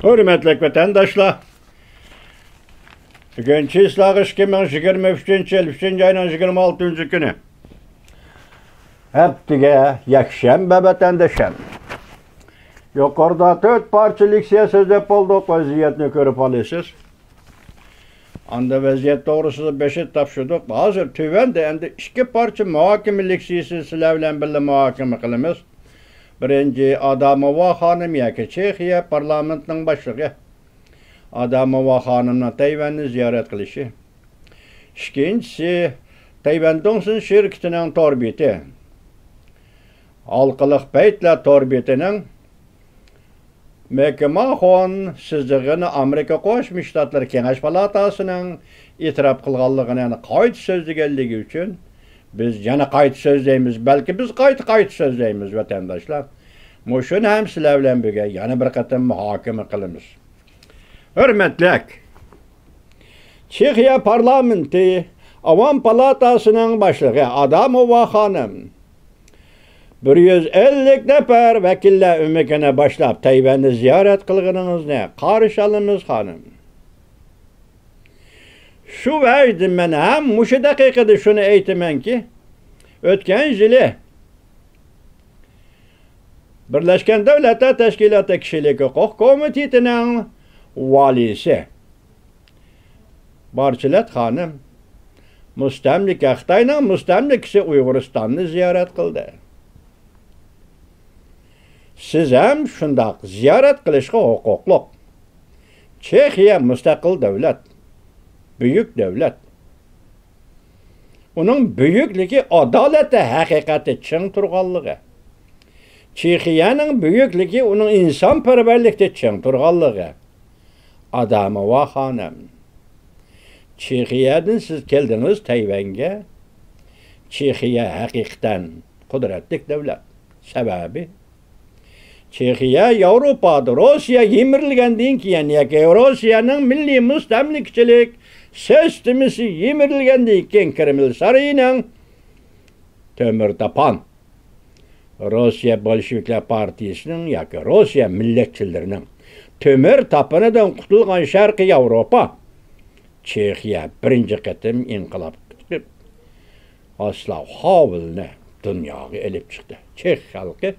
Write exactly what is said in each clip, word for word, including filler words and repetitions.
ھۆرمەتلىك ۋەتەنداشلار، بۈگۈن چىسلاغا ئىككى مىڭ يىگىرمە ئۈچىنچى يىل، ئۈچىنچى ئاينىڭ يىگىرمە ئالتىنچى كۈنى. ھەپتىگە يەكشەنبە ۋەتەنداشلار. يۇقىرىدا تۆت پارچە لېكسىيە سۆزلەپ بولدۇق، ۋەزىيەتنى كۆرۈپ ئالىسىز. ئاندا ۋەزىيەت توغرىسىدا بېشى تاپشۇردۇق. ھازىر تۆۋەندە ئەمدى ئىككى پارچە مۇھاكىمە لېكسىيىسىنى سىلەر بىلەن بىللە مۇھاكىمە قىلىمىز. بىرىنچى، ئاداموۋا خانىم ياكى چېخىيە پارلامېنتىنىڭ باشلىقى ئاداموۋا خانىمنىڭ تەيۋەننى زىيارەت قىلىشى. ئىككىنچىسى، تەيۋەن دوڭسىن شىركىتىنىڭ تور بېتى، ھالقىلىق بەيتلەر تور بېتىنىڭ مېكماخون سىزىغىنى ئامېرىكا قوشما شتاتلىرى كېڭەش پالاتاسىنىڭ ئېتىراپ قىلغانلىقىنى يەنە قايتا سۆزلىگەنلىكى ئۈچۈن، بىز يەنە قايتا سۆزلەيمىز، بەلكى بىز قايتا، قايتا سۆزلەيمىز، ۋەتەنداشلار. مۇشۇنى ھەم سىلەر بىلەن بىرگە يەنە بىر قېتىم مۇھاكىمە قىلىمىز. ھۆرمەتلىك چېخىيە پارلامېنتى ئاۋام پالاتاسىنىڭ باشلىقى ئاداموۋا خانىم، بىر يۈز ئەللىك نەپەر ۋەكىللەر ئۆمىكىنى باشلاپ، تەيۋەننى زىيارەت قىلغىنىڭىزنى قارشى ئالىمىز، خانىم. شۇ ۋەجدىن مەن ھەم مۇشۇ دەقىقىدە شۇنى ئېيتىمەنكى، ئۆتكەن يىلى بىرلەشكەن دۆلەتلەر تەشكىلاتى كىشىلىك ھوقۇق كومىتېتىنىڭ ۋالىيسى بارچىلەت خانىم مۇستەملىكە، خىتاينىڭ مۇستەملىكىسى ئۇيغۇرىستاننى زىيارەت قىلدى. سىز ھەم شۇنداق زىيارەت قىلىشقا ھوقۇقلۇق. چېخىيە مۇستەقىل دۆلەت، بۈيۈك دۆلەت. ئۇنىڭ بۈيۈكلۈكى ئادالەتتە ھەقىقەتتە چىڭ تۇرغانلىقى، چېخىيەنىڭ بۈيۈكلۈكى ئۇنىڭ ئىنسانپەرۋەرلىكتە چىڭ تۇرغانلىقى. ئاداموۋا خانىم، چېخىيەدىن سىز كەلدىڭىز تەيۋەنگە. چېخىيە ھەقىقەتەن قۇدرەتلىك دۆلەت. سەۋەبى، چېخىيە ياۋروپادا روسىيە يىمىرىلگەندىن كېيىن ياكى روسىيەنىڭ مىللىي مۇستەملىكىچىلىك سىستېمىسى يىمىرىلگەندىن كېيىن، كرېمل سارىيىنىڭ تۆمۈر تاپان روسىيە بولشېۋىكلار پارتىيىسىنىڭ ياكى روسىيە مىللەتچىلىرىنىڭ تۆمۈر تاپىنىدىن قۇتۇلغان شەرقىي ياۋروپا، چېخىيە بىرىنچى قېتىم ئىنقىلاب قىلىپ، ۋاتسلاۋ ھاۋېلنى دۇنياغا ئېلىپ چىقتى. چېخ خەلقى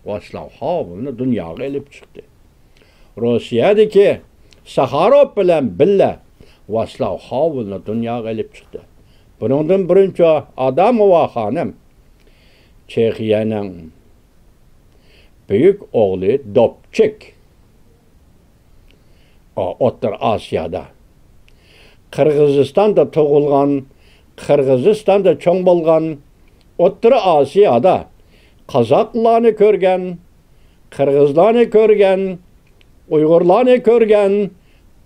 ۋاتسلاۋ ھاۋېلنى دۇنياغا ئېلىپ چىقتى. روسىيەدىكى ساخاروف بىلەن بىللە ۋاتسلاۋ ھاۋېلنى دۇنياغا ئېلىپ چىقتى. بۇنىڭدىن بۇرۇنچە ئاداموۋا خانىم چېخىيەنىڭ بۈيۈك ئوغلى دوبچېك، ئوتتۇرا ئاسىيادا، قىرغىزىستاندا تۇغۇلغان، قىرغىزىستاندا چوڭ بولغان، ئوتتۇرا ئاسىيادا قازاقلارنى كۆرگەن، قىرغىزلارنى كۆرگەن، ئۇيغۇرلارنى كۆرگەن،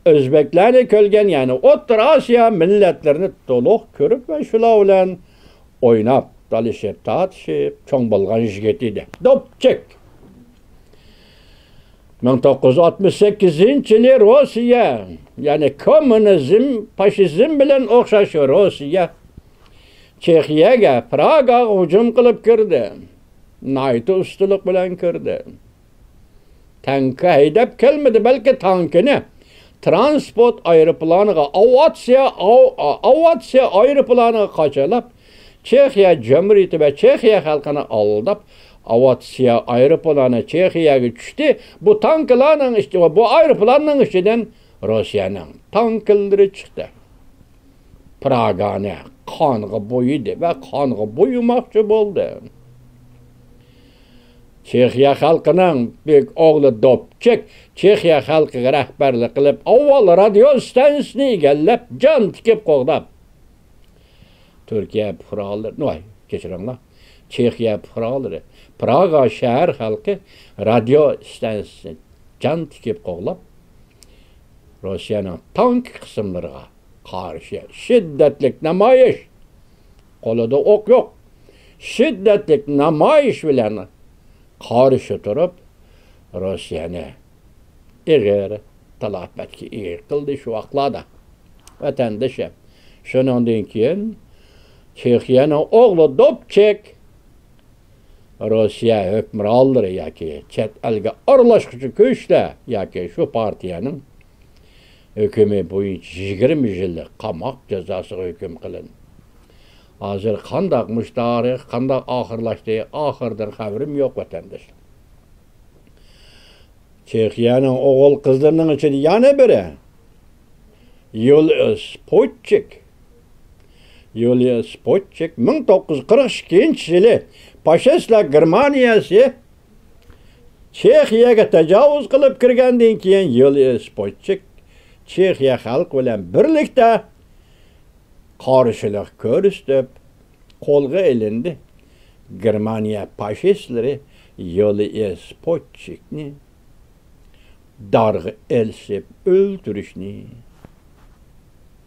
ئۆزبەكلەرنى كۆرگەن، يەنى ئوتتۇرا ئاسىيا مىللەتلىرىنى تولۇق كۆرۈپ ۋە شۇلار بىلەن ئويناپ، تالىشىپ، تارتىشىپ چوڭ بولغان يىگىت ئىدى. دوبچېك. مىڭ توققۇز يۈز ئاتمىش سەككىزىنچى يىلى روسىيە، يەنى كوممۇنىزم، فاشىزم بىلەن ئوخشاش روسىيە چېخىيەگە، پراگاغا ھۇجۇم قىلىپ كىردى. ناھايىتى ئۇستىلىق بىلەن كىردى. تانكا ھەيدەپ كەلمىدى، بەلكى تانكىنى ترانسپورت ئايروپىلانىغا، ئاۋىئاتسىيە، ئاۋ-، ئاۋىئاتسىيە ئايروپىلانىغا قاچىلاپ، چېخىيە جۇمھۇرىيىتى ۋە چېخىيە خەلقىنى ئالداپ، ئاۋىئاتسىيە ئايروپىلانى چېخىيەگە چۈشتى. بۇ تانكىلارنىڭ ئىچى-، بۇ ئايروپىلاننىڭ ئىچىدىن روسىيەنىڭ تانكىلىرى چىقتى. پراگانى قانغا بويىدى ۋە قانغا بويىماقچى بولدى. چېخىيە خەلقىنىڭ بۈيۈك ئوغلى دوبچېك چېخىيە خەلقىگە رەھبەرلىك قىلىپ، ئاۋۋال رادىيو ئىستانسىسىنى ئىگىلەپ، جان تىكىپ قوغداپ، تۈركىيە پۇقرالىرى، ۋاي، كەچۈرۈڭلار، چېخىيە پۇقرالىرى، پراگا شەھەر خەلقى رادىيو ئىستانسىسىنى جان تىكىپ قوغلاپ، روسىيەنىڭ تانك قىسىملىرىغا قارشى شىددەتلىك نامايىش، قولىدا ئوق يوق، شىددەتلىك نامايىش بىلەن قارشى تۇرۇپ، روسىيەنى ئېغىر تالاپەتكە ئىگە قىلدى شۇ ۋاقىتلاردا، ۋەتەندىشىم. شۇنىڭدىن كېيىن چېخىيەنىڭ ئوغلى دوبچېك روسىيە ھۆكۈمرانلىرى ياكى چەت ئەلگە ئارىلاشقۇچى كۈچلەر ياكى شۇ پارتىيەنىڭ ھۆكۈمى بويىچە يىگىرمە يىللىق قاماق جازاسىغا ھۆكۈم قىلىندى. ھازىر قانداق مۇشۇ تارىخ، قانداق ئاخىرلاشتى، ئاخىرىدىن خەۋىرىم يوق، ۋەتەنداشلار. چېخىيەنىڭ ئوغۇل-قىزلىرىنىڭ ئىچىدە يەنە بىرى يۇلىيۇس پوتچىك. يۇلىيۇس پوتچىك مىڭ توققۇز يۈز قىرىق ئىككىنچى يىلى پاشىستلار گېرمانىيەسى چېخىيەگە تاجاۋۇز قىلىپ كىرگەندىن كېيىن، يۇلىيۇس پوتچىك چېخىيە خەلقى بىلەن بىرلىكتە قارشىلىق كۆرسىتىپ، قولغا ئېلىندى. گېرمانىيە پاشىستلىرى يۇلىيۇس پوتچىكنى دارغا ئېلىشىپ ئۆلتۈرۈشنى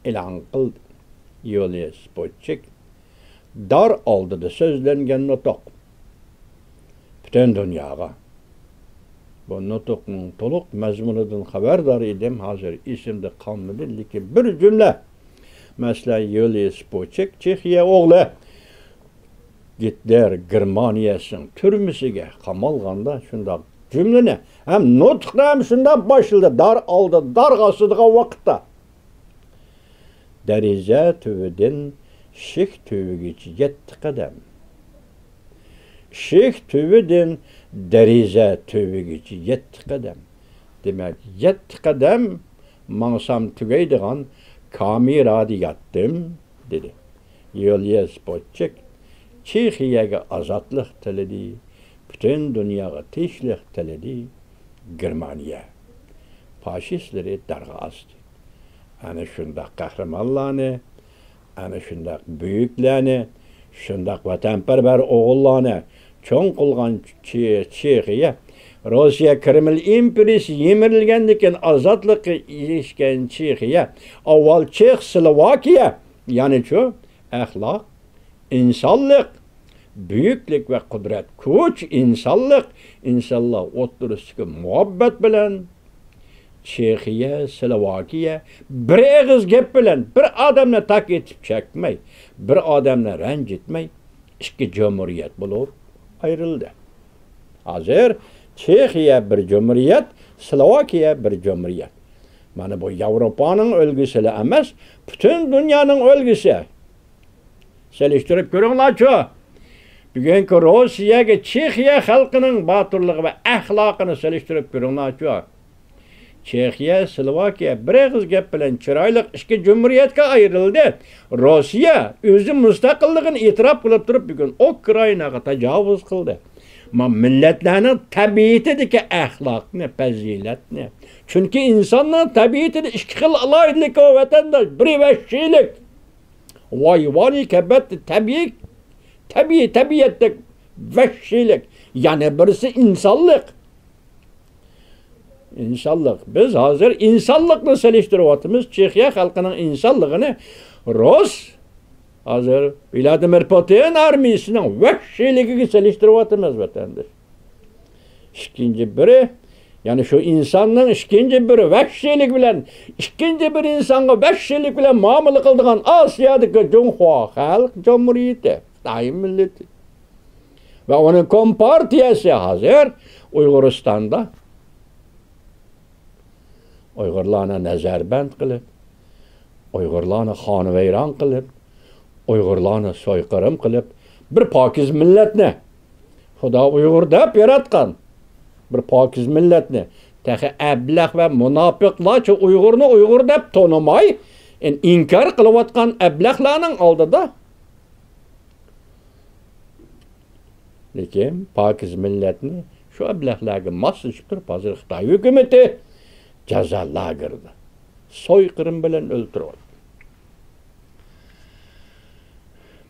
ئېلان قىلدى. يۇلىيۇس پوتچىك دار ئالدىدا سۆزلەنگەن نۇتۇق پۈتۈن دۇنياغا. بۇ نۇتۇقنىڭ تولۇق مەزمۇنىدىن خەۋەردار ئىدىم، ھازىر ئېسىمدە قالمىدى، لېكىن بىر جۈملە. مەسىلەن، يۇلىيۇس پوتچىك، چېخىيە ئوغلى، گىتلېر گېرمانىيەسىنىڭ تۈرمىسىگە قامالغاندا شۇنداق جۈملىنى ھەم نۇتۇقنى ھەم شۇنداق باشلىدى، دار ئالدى، دارغا ئاسىدىغان ۋاقىتتا. دېرىزە تۈۋىدىن ئىشىك تۈۋىگىچە يەتتە قەدەم. ئىشىك تۈۋىدىن دېرىزە تۈۋىگىچە يەتتە قەدەم. دېمەك، يەتتە قەدەم ماڭسام تۈگەيدىغان كامېرادا ياتتىم، دېدى. يۇلىيۇس پوتچىك چېخىيەگە ئازادلىق تىلىدى، پۈتۈن دۇنياغا تىنچلىق تىلىدى. گېرمانىيە پاشىستلىرى دارغا ئاستى. ئەنە شۇنداق قەھرىمانلارنى، ئەنە شۇنداق بۈيۈكلەرنى، شۇنداق ۋەتەنپەرۋەر ئوغۇللارنى چوڭ قىلغان چې-، چېخىيە، روسىيە كرېمل ئىمپېرىيىسى يىمىرىلگەندىن كېيىن ئازادلىققا ئېرىشكەن چېخىيە، ئاۋۋال چېخ سلوۋاكىيە، يەنىچۇ، ئەخلاق، ئىنسانلىق، بۈيۈكلۈك ۋە قۇدرەت، كۈچ، ئىنسانلىق، ئىنسانلار ئوتتۇرىسىدىكى مۇھەببەت بىلەن چېخىيە، سلوۋاكىيە بىر ئېغىز گەپ بىلەن بىر ئادەمنى تاك ئېتىپ چەكمەي، بىر ئادەمنى رەنجىتمەي، ئىككى جۇمھۇرىيەت بولۇپ ئايرىلدى. ھازىر چېخىيە بىر جۇمھۇرىيەت، سلوۋاكىيە بىر جۇمھۇرىيەت. مانا بۇ ياۋروپانىڭ ئۈلگىسىلا ئەمەس، پۈتۈن دۇنيانىڭ ئۈلگىسى. سېلىشتۇرۇپ كۆرۈڭلارچۇ. بۈگۈنكى روسىيەگە چېخىيە خەلقىنىڭ باتۇرلۇقى ۋە ئەخلاقىنى سېلىشتۇرۇپ كۆرۈڭلارچۇ. چېخىيە، سلوۋاكىيە بىر ئېغىز گەپ بىلەن چىرايلىق ئىككى جۇمھۇرىيەتكە ئايرىلدى. روسىيە ئۆزى مۇستەقىللىقىنى ئېتىراپ قىلىپ تۇرۇپ، بۈگۈن ئۇكرائىناغا تاجاۋۇز قىلدى. ما مىللەتلەرنىڭ تەبىئىتىدىكى ئەخلاقنى، پەزىلەتنى. چۈنكى ئىنساننىڭ تەبىئىتىدە ئىككى خىل ئالاھىدىلىك بار، ۋەتەنداش. بىرى ۋەھشىيلىك، ۋاي، ۋاي، كەبەت، تەبىئىي، تەبىئىي، تەبىئەتتەك ۋەھشىيلىك. يەنە بىرسى ئىنسانلىق. ئىنسانلىق. بىز ھازىر ئىنسانلىقنى سېلىشتۇرۇۋاتىمىز. چېخىيە خەلقىنىڭ ئىنسانلىقىنى رۇس، ھازىر ۋلادىمىر پۇتىن ئارمىيىسىنىڭ ۋەھشىيلىكىگە سېلىشتۇرۇۋاتىمىز، ۋەتەنداش. ئىككىنچى بىرى، يەنى شۇ ئىنساننىڭ ئىككىنچى بىر ۋەھشىيلىك بىلەن، ئىككىنچى بىر ئىنسانغا ۋەھشىيلىك بىلەن مۇئامىلە قىلىدىغان ئاسىيادىكى جۇڭخۇا خەلق جۇمھۇرىيىتى، خىتاي مىللىتى. ۋە ئۇنىڭ كومپارتىيەسى ھازىر ئۇيغۇرىستاندا ئۇيغۇرلارنى نەزەربەند قىلىپ، ئۇيغۇرلارنى خانىۋەيران قىلىپ، ئۇيغۇرلارنى سويقىرىم قىلىپ، بىر پاكىز مىللەتنى، خۇدا ئۇيغۇر دەپ ياراتقان بىر پاكىز مىللەتنى، تېخى ئەبلەخ ۋە مۇناپىقلارچە ئۇيغۇرنى ئۇيغۇر دەپ تونۇماي، ئىنكار قىلىۋاتقان ئەبلەخلارنىڭ ئالدىدا، لېكىن پاكىز مىللەتنى شۇ ئەبلەخلەرگە ماسلىشىپ تۇرۇپ، ھازىر خىتاي ھۆكۈمىتى جازا لاگېرىدا سويقىرىم بىلەن ئۆلتۈرۈۋاتىدۇ.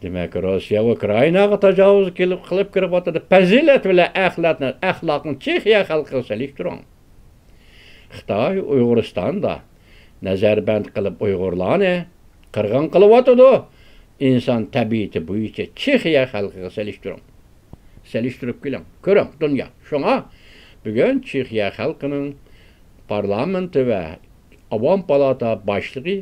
دېمەك، روسىيە ئۇكرائىناغا تاجاۋۇز قىلىپ، قىلىپ كىرىۋاتىدۇ. پەزىلەت بىلەن ئەخلاقنى، ئەخلاقنى چېخىيە خەلقىگە سېلىشتۇرۇڭ. خىتاي ئۇيغۇرىستاندا نەزەربەند قىلىپ ئۇيغۇرلارنى قىرغىن قىلىۋاتىدۇ. ئىنسان تەبىئىتى بويىچە چېخىيە خەلقىگە سېلىشتۇرۇڭ. سېلىشتۇرۇپ كېلىڭ. كۆرۈڭ، دۇنيا. شۇڭا بۈگۈن چېخىيە خەلقىنىڭ پارلامېنتى ۋە ئاۋام پالاتا باشلىقى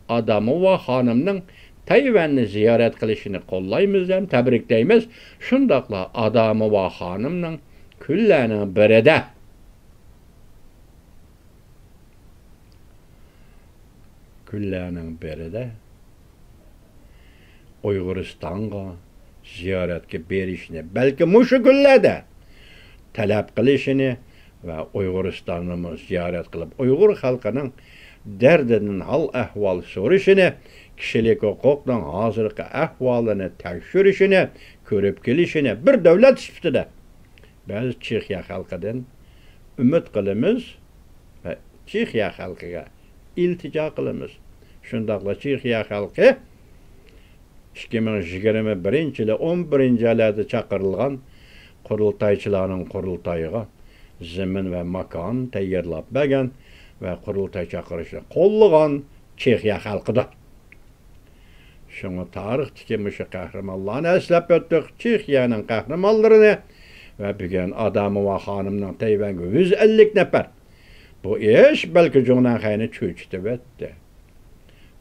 ئاداموۋا خانىمنىڭ تەيۋەننى زىيارەت قىلىشىنى قوللايمىز ھەم تەبرىكلەيمىز. شۇنداقلا ئاداموۋا خانىمنىڭ كۈنلەرنىڭ بىرىدە، كۈنلەرنىڭ بىرىدە ئۇيغۇرىستانغا زىيارەتكە بېرىشنى، بەلكى مۇشۇ كۈنلەردە تەلەپ قىلىشىنى ۋە ئۇيغۇرىستاننىمۇ زىيارەت قىلىپ، ئۇيغۇر خەلقىنىڭ دەردىدىن ھال-ئەھۋال سورىشىنى، كىشىلىك ھوقۇقنىڭ ھازىرقى ئەھۋالىنى تەكشۈرۈشىنى، كۆرۈپ كېلىشىنى، بىر دەۋلەت سۈپىتىدە بىز چېخىيە خەلقىدىن ئۈمىد قىلىمىز ۋە چېخىيە خەلقىگە ئىلتىجا قىلىمىز. شۇنداقلا چېخىيە خەلقى ئىككى مىڭ يىگىرمە بىرىنچى يىلى ئون بىرىنچى ئايلاردا چاقىرىلغان قۇرۇلتايچىلارنىڭ قۇرۇلتايىغا زېمىن ۋە ماكان تەييارلاپ بەرگەن ۋە قۇرۇلتاي چاقىرىشنى قوللىغان چېخىيە خەلقىدۇر. شۇڭا تارىختىكى مۇشۇ قەھرىمانلارنى ئەسلەپ ئۆتتۇق، چېخىيەنىڭ قەھرىمانلىرىنى ۋە بۈگۈن ئاداموۋا خانىمنىڭ تەيۋەنگە يۈز ئەللىك نەپەر. بۇ ئىش بەلكى جۇڭنەنخەينى چۆچۈتۈۋەتتى.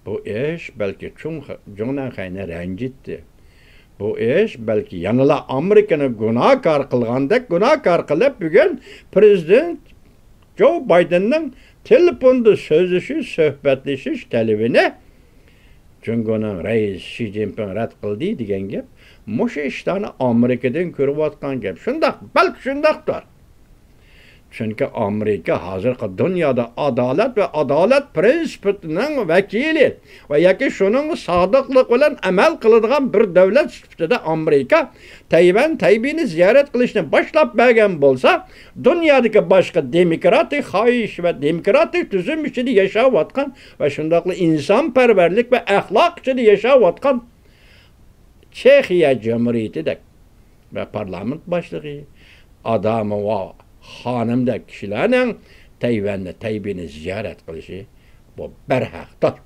بۇ ئىش بەلكى چۇڭ-، جۇڭنەنخەينى رەنجىتتى. بۇ ئىش بەلكى يەنىلا ئامېرىكىنى گۇناھكار قىلغاندەك گۇناھكار قىلىپ، بۈگۈن پىرېزىدېنت جو بايدېننىڭ تېلېفوندا سۆزلىشىش، سۆھبەتلىشىش تەلىپىنى جۇڭگونىڭ رەئىسى شى جىنپىڭ رەت قىلدى دېگەن گەپ، مۇشۇ ئىشلارنى ئامېرىكىدىن كۆرۈۋاتقان گەپ. شۇنداق، بەلكى شۇنداقتۇر. چۈنكى ئامېرىكا ھازىرقى دۇنيادا ئادالەت ۋە ئادالەت پىرىنسىپىنىڭ ۋەكىلى ۋە ياكى شۇنىڭغا سادىقلىق بىلەن ئەمەل قىلىدىغان بىر دەۋلەت سۈپىتىدە ئامېرىكا تەيۋەن، تەيبېينى زىيارەت قىلىشنى باشلاپ بەرگەن بولسا، دۇنيادىكى باشقا دېموكراتىك خاھىش ۋە دېموكراتىك تۈزۈم ئىچىدە ياشاۋاتقان ۋە شۇنداقلا ئىنسانپەرۋەرلىك ۋە ئەخلاق ئىچىدە ياشاۋاتقان چېخىيە جۇمھۇرىيىتىدەك ۋە پارلامېنت باشلىقى ئاداموۋا خانىمدەك كىشىلەرنىڭ تەيۋەننى، تەيبېينى زىيارەت قىلىشى بۇ بەرھەقتۇر.